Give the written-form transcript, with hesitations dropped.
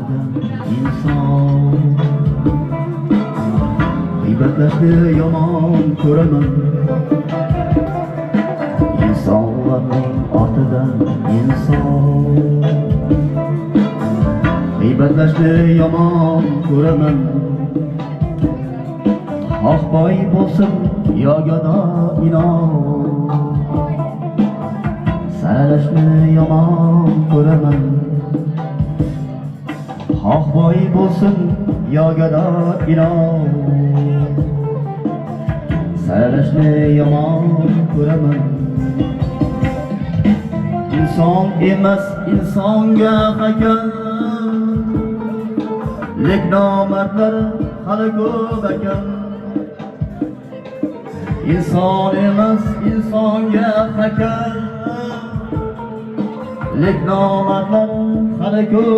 ortidan inson. G'iybatlashni yomon ko'raman. Insonlarning ortidan inson. G'iybatlashni yomon ko'raman. Xoh boy bo'lsin yo gado inon. Saralashni yomon ko'raman. Xoh boy bo'lsin yo gado inon. Saralashni yomon ko'raman. Inson emas insonga hakam. Lek nomardlar hali ko'p ekan. Inson emas insonga hakam. Lek nomardlar hali ko'p.